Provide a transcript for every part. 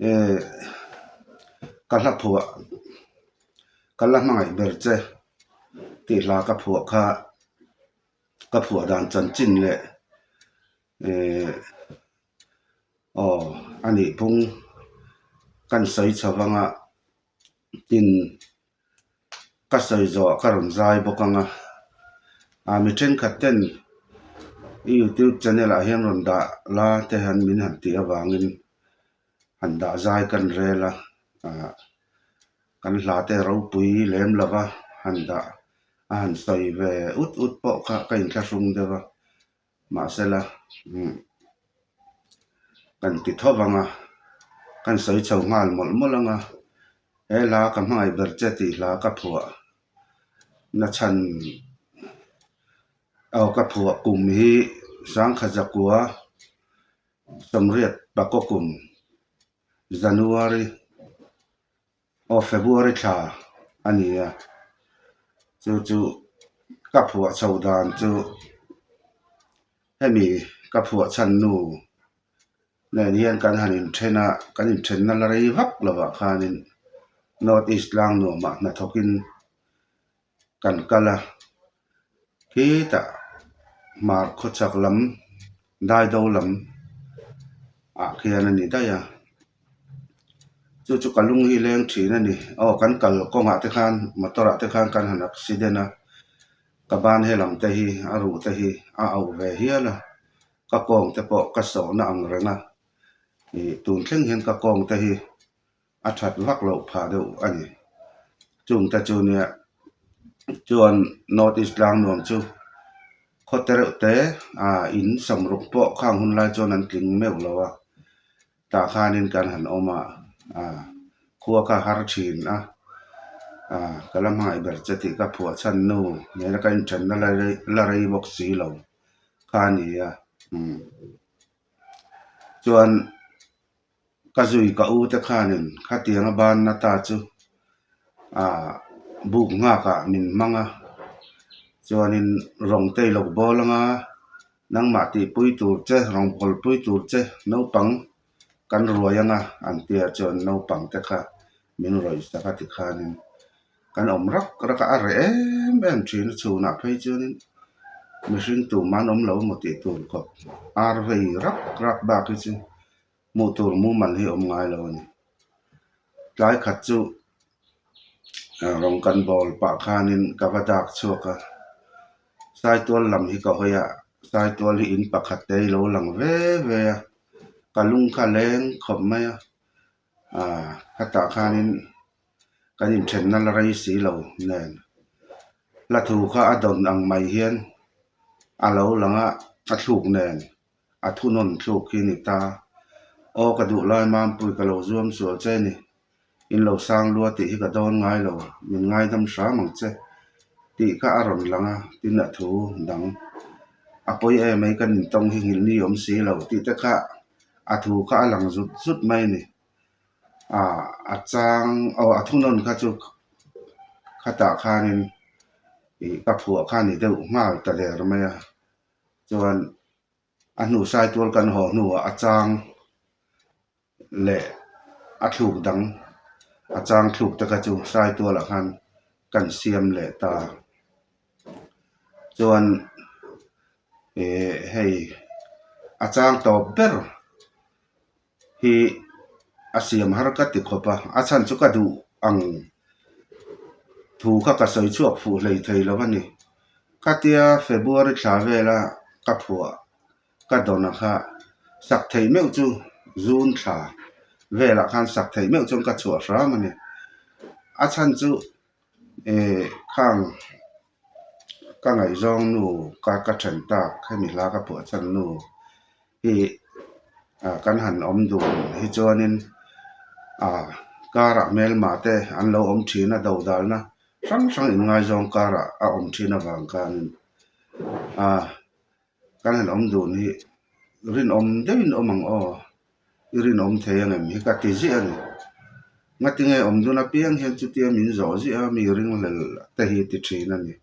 Eh ka hla phuah ka la hmangaih ber che tih hla ka phuah kha ka phuah dan chanchin leh eh aw a nih phung kan sawi chho vang a tin ka sawi zawh ka rawn zai bawk ang a ah mi thenkhat ten i youtube channel ah hian rawn dah la te han min han tih avangin han dah zai kan rel a ah kan hla te ropui lem lova han dah a han sawi ve ut ut pawh kha ka inthlahrung deuh a. Mahsela umm kan ti tho vang a, kan sawi chho nghal mawlh mawlh ang a, he hla ka hmangaih ber che tih hla ka phuah na chhan aw ka phuah kum hi Sangkha Zakua Sawmriat Pakaw kum January. Aw February thla a ni a, chu chu ka phuah chho dan chu hemi ka phuah chhan nu nen hian kan han inthen a, kan inthenna la rei vak lovah khanin North East Tlangnuamah hnathawkin Kan kal a, khitah hmar khawchhak lam daido lam ah khian a ni daih a, chu chu ka lung hi leng thin a ni. Aw kan kal kawngah te khan motor ah te khan kan han accident a, ka ban helam te hi a ruh te hi a auh ve hial a, ka kawng te pawh ka sawhna ang reng a, ih tun thleng hian ka kawng te hi. a that vak loh phah deuh a ni. Chungte chu nia chuan North East tlang nuam chu khaw te reuh te ah in samruk pawh khang hun lai chuan an tling meuh lo a, tah khanin kan han awm a ah khua kha har thin a ah ka la hmangaih ber che tih ka phuah chhan nu nena ka inthenna la rei la rei bawk si lo kha a ni a umm chuan. Ka zui ka u te khanin khatianga banna ta chu ah buk nghakah min hmang a, chuanin rawng te i lo bawl anga nangmah tihpui tur che rawng bawlpui tur che naupang kan ruai anga an tia chuan naupang te kha min rawih sak a tikhanin kan awm rak rak a, a reh em em thin a chhunah phei chuanin mihring tumah an awm lo emaw tih tur khawp ar vei rak rak bak hi chu. Hmuh tur mumal hi awm ngai lo a ni. Tlai khat chu rawng kan bawl pah khanin ka va dak chhuak a, Saitual lam hi ka hawi a, Saitual hi in pakhat te hi lo lang ve ve a, ka lung kha leng khawp mai a, ah khatah khanin kan inthenna la rei si lo nen hla thu kha a dawn ang mai hian a lo lang a, a thluk nen. A thunawn thluk hi ni ta. Aw ka duh lai Mampui ka lo zuam sual che ni. In lo sang lua tih hi ka dawn ngai lo, min ngaidam hram ang che tih kha a rawn lang a, tin a thu dang. A pawi em mai kan intawng hi nghilh ni awm si lo tih te kha a thu kha a lang zut zut mai ni. Ah a chang aw a thunawn kha chu khatah khanin ih ka phuah kha ni deuh nghal ta der mai a. Chuan a hnu Saitual kan haw hnuah a chang leh a thluk dang a chang thluk te kha chu Saitualah khan kan siam leh ta. Chuan ih hei a chang tawp ber hi a siam har ka ti khawp a, a chhan chu ka duh ang thu kha ka sawi chhuak fuh hlei thei lo a ni. Khatia February thla vela ka phuah ka dawn a kha sak theih meuh chu June thla velah khan sak theih meuh chuan ka chhuah hram a ni. A chhan chu eh khang ka ngaihzawng nu ka ka then tak hemi hla ka phuah chhan nu hi ah kan han awm dun hi chuanin ah karah hmelma te an lo awm thin a dodalna hrang hrang inngaizawng karah a awm thin avang khanin ah kan han awm dun hi rinawm deuhin awm ang aw i rinawm thei ang em hi ka ti ziah a ni ngatinge awm dun apiang hian chutia min zawh ziah a mi ringhlel te hi ti thin a ni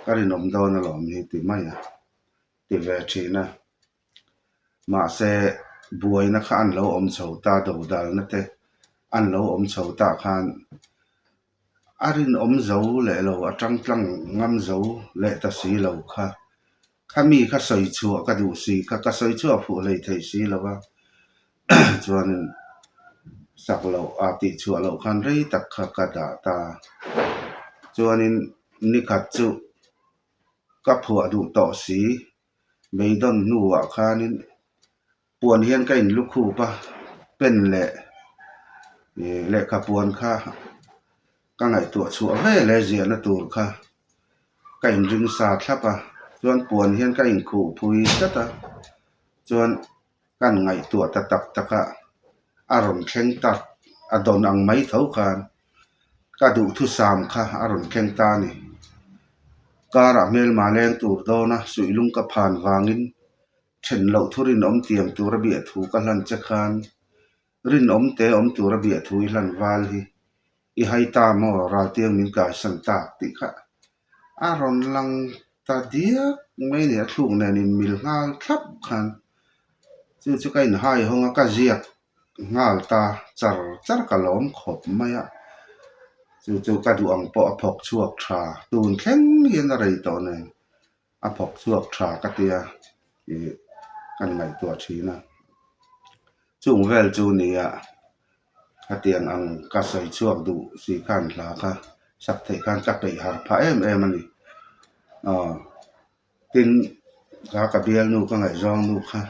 ka rinawm dawn alawm hi ti mai a. ti ve thin a. Mahse, buaina kha an lo awm chho ta dodalna te an lo awm chho tah khan a rinawm zo leh lo a tang tlang ngam zo leh ta si lo kha. Khami kha sawi chhuah ka duh si kha ka sawi chhuah fuh hlei thei si lo va chuanin sak loh a tih chhuah loh khan rei tak kha ka dah ta. Chuanin nikhat chu ka phuah duh tawh si beidawn hnuah khanin Puan hian ka in lukhup a, pen leh ih lehkha puan kha ka ngaihtuah chhuah vel e ziahna tur kha ka in ring sa thlap a, chuan puan hian ka in khuh phui tlat a, chuan kan ngaihtuah ta tak tak a, a rawn thleng ta a dawn ang mai tho khan ka duhthusam kha a rawn thleng ta a ni. Karah hmelma leng tur dawn a suihlung ka phan vangin Then loh thu rinawm tiam tura biah thu ka hlan che khan rinawm te awm tura biah thu i hlan val hi i hai ta maw raltiang min kaisan tak tih kha a rawn lang ta diak mai a ni a thluk nen in mil nghal thlap khan chu chu ka inhai hawng a ka ziak nghal ta char char ka lawm khawp mai a chu chu ka duh ang pawh a phawk chhuak tha tun thleng hian a rei tawh nen. A phawk chhuak tha ka tia ih kan ngaihtuah thin a chung vel chu nia khatiang ang ka sawi chhuak duh si khan hla kha sak theih khan ka peih har phah em em a ni aw tin kha ka bialnu ka ngaihzawng nu kha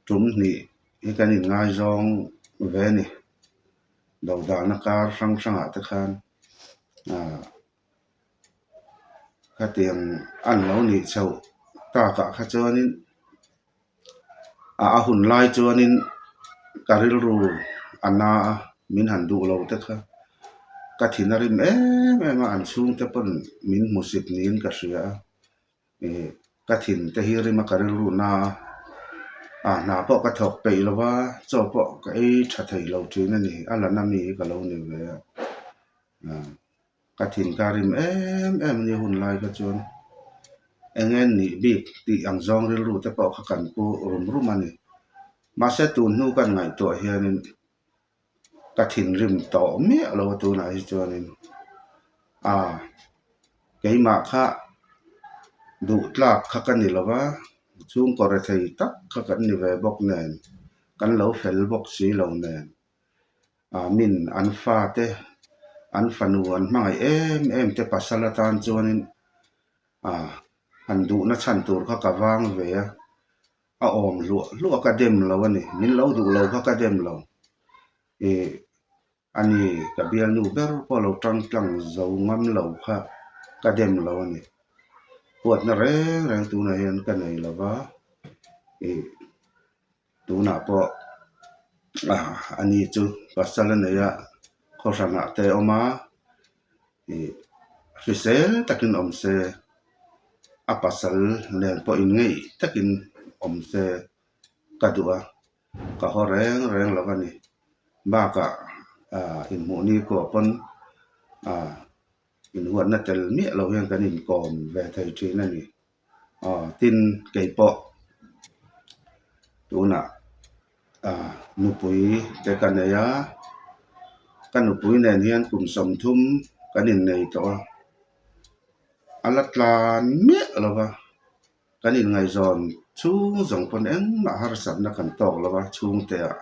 tum hnih hi kan inngaizawng ve a ni dodalna kar hrang hrangah te khan ah. Khatiang an lo nih chhoh takah kha chuanin a hun lai chuanin ka rilru a na a min han duh lo te kha ka thin a rim em em a an chhungte pawn min hmusit niin ka hria a ih ka thin te hi rim a ka rilru na a ah hna pawh ka thawk peih lo va chaw pawh ka ei tha thei lo thin a ni a la na mi hi ka lo ni ve a ah. Ka thin ka rim em em a nia hun lai kha chuan eng nge nih bik tih ang zawng rilru te pawh kha kan pu rum rum a ni. Mahse tun hnu kan ngaihtuah hianin ka thinrim tawh miah lo a tunah hi chuanin ah keimah kha duh tlak kha ka ni lo va chhungkaw rethei tak kha kan ni ve bawk nen kan lo fel bawk si lo nen. Ah min an fate an fanu an hmangaih em em te pasal atan chuanin ah han duhna chhan tur kha ka vang ve a, a awm hluah hluah ka dem lo a ni min lo duh lo kha ka dem lo ih a ni ka bialnu ber pawh lo tang tlang zo ngam lo kha ka dem lo a ni huatna reng reng tunah hian ka nei lo va ih. Tunah pawh a ni chu pasal a nei a khawhranah te a awm a ih hrisel takin awm se a pasal nen pawh inngeih takin awm se ka duh a ka haw reng reng lo a ni bakah ah inhmuh ni kawh pawn ah inhuatna tel miah loh hian kan inkawm ve thei thin a ni. Aw tin kei pawh tunah ah nupui te ka nei a ka nupui nen hian kum 30 kan innei tawh a a la tlan miah lo va kan inngaihzawn chhung zawng pawn engmah harsatna kan tawk lo va chhungte ah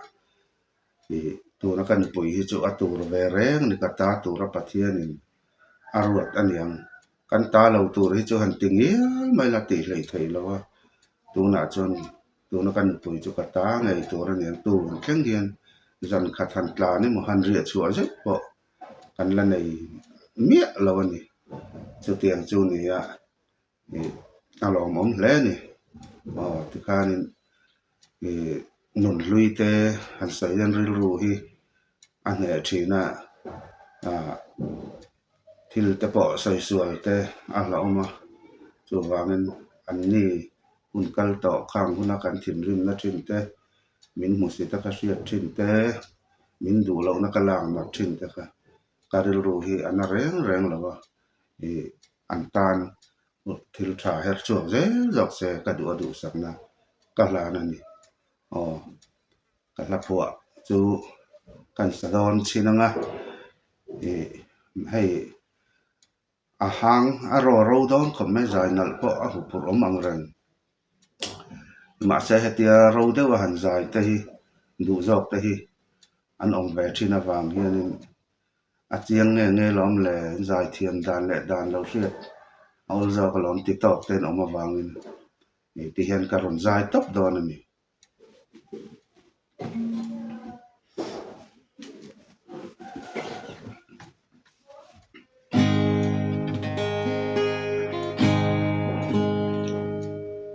ih tuna ka nupui hi chu a tur ve reng a ni ka ta tura Pathianin a ruat a niang. Kan ta lo tur hi chu han ti ngial mai la tih hleih theih lo a, tunah chuan tuna ka nupui chu ka ta ngei tur a niang tun thleng hian zan khat han tlan emaw han riah chhuah zeuh pawh kan la nei miah lo a ni. Chutiang chu ni a ih a lawmawm hle a ni. Aw tikhanin ih nunhlui te han sawi hian rilru hi a hneh thin a ah. Thil te pawh sawi sual te a hlauhawm a, chuvangin an ni hun kal tawh khang huna kan thinrimna thin te, min hmusit a ka hriat thin te, min duh lohna ka lak nat thin te kha ka rilru hi a na reng reng lo a, ih an tan thil tha her chhuak zel zawk se ka duh a duhsakna ka hlan a ni aw. Ka hla phuah chu kan sa dawn chin ang a, ih hei a hang a raw ro dawn khawp mai zai nalh pawh a huphurh awm ang reng. Mahse hetia ro deuh a han zai te hi duh zawk te hi an awm ve thin avang hianin a chiang nge nge lawm le zai thiam dan leh dan lo hriat a awl zawk alawm ti tawk te an awm avangin ih ti hian ka rawn zai tawp dawn a ni.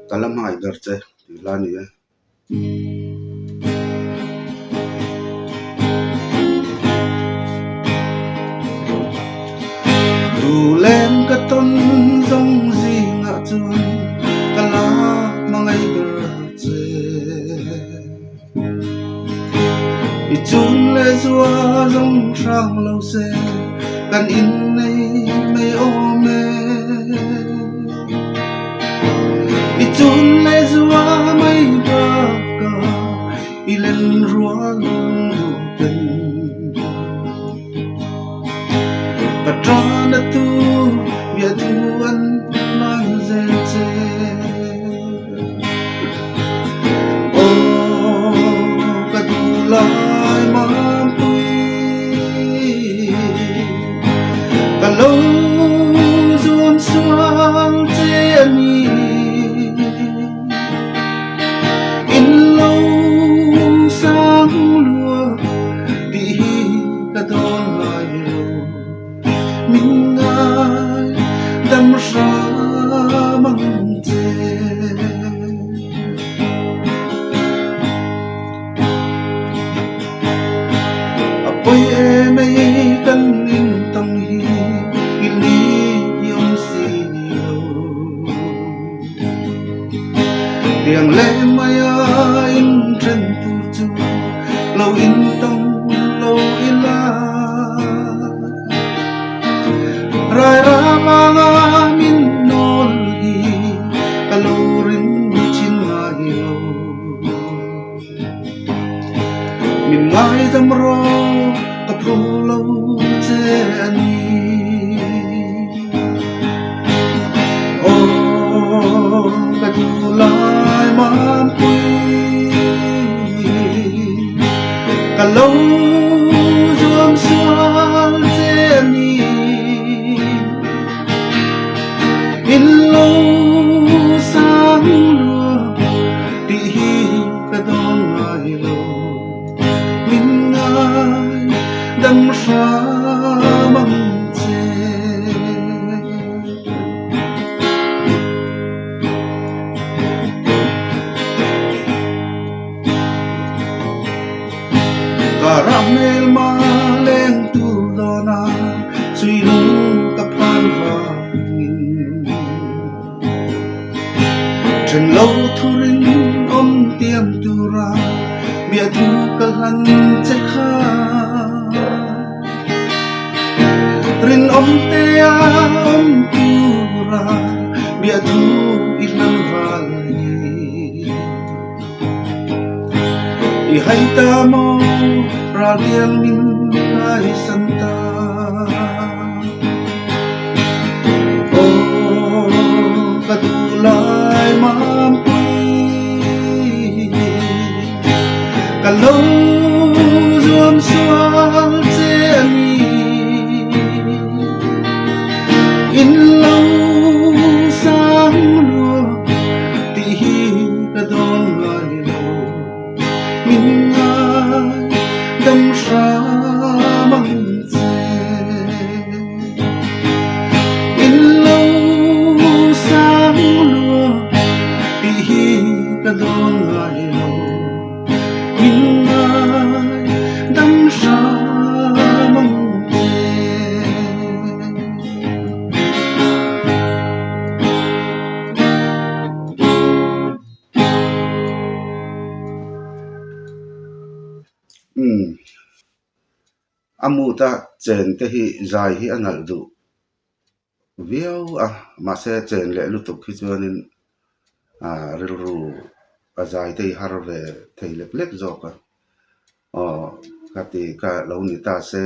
Ka la hmangaih ber che tih hla a ni e. Duhleng ka tawn zawng zingah chuan ka la hmangaih ber che. I chun leh zua zawng hrang lo se kan innei mai awm e. I chun leh zua mai baka i len rual duh ten. Ka tana tu biathu an hman zel che. Aw ka duh lai mampui ka lo zuam sual che a ni. In lo sang lua tih hi ka dawn ngai lo. Min ngai dam hram ang che. A pawi em ei kan intawng hi i li i awm si lo. Tiang leh maia inthen tur chu lo intawng lo ila. Rai ram anga min nawl hi ka lo ring chin ngai lo. Min ngaidam rawh ka phu lo che a ni. Aw ka duh lai mampui ka lo zuam sual che a ni. In lo sang lua tih hi ka dawn ngai lo. Min ngai dam hram ang che. Ka ram hmelma leng tur dawna chui lung ka phan vangin. Then lo thurin awm tiam tura biathu ka hlan che kha. Rinawm te a awm tura biathu i hlan val hi. I hai ta maw ral tiang min ngaisan ta. Aw ka duh lai mampui ka lo zuam sual che a ni. In lo sang lua tih hi ka dawn ngai lo. Min ngai dam hram ang che. In lo sang lua tih hi ka dawn ngai lo. Min ngai dam hram ang che. Umm a mood a chen te hi zai hi a nalh duh viau a mahse chen leh lutuk hi chuanin ah rilru a zai te hi har ve thei lek lek zawk a. Khati ka lo ni ta se,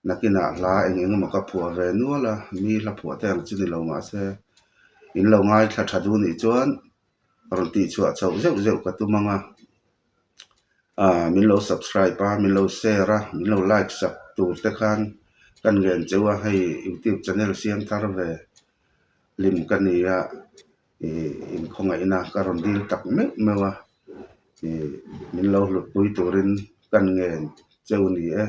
nakinah hla eng eng emaw ka phuah ve nual a, mi hla phuah te ang chu ni lo mahse in lo ngaithla tha duh nih chuan rawn tihchhuah chhoh zeuh zeuh ka tum ang a. Aaa min lo subscribe a, min lo share a, min lo like sak tur te khan kan ngen cheu a, hei youtube channel siam thar ve hlim ka ni a, ih inkhawngaihna ka rawn dil tak meuh meuh a, ih min lo hlutpui turin kan ngen cheu ni e.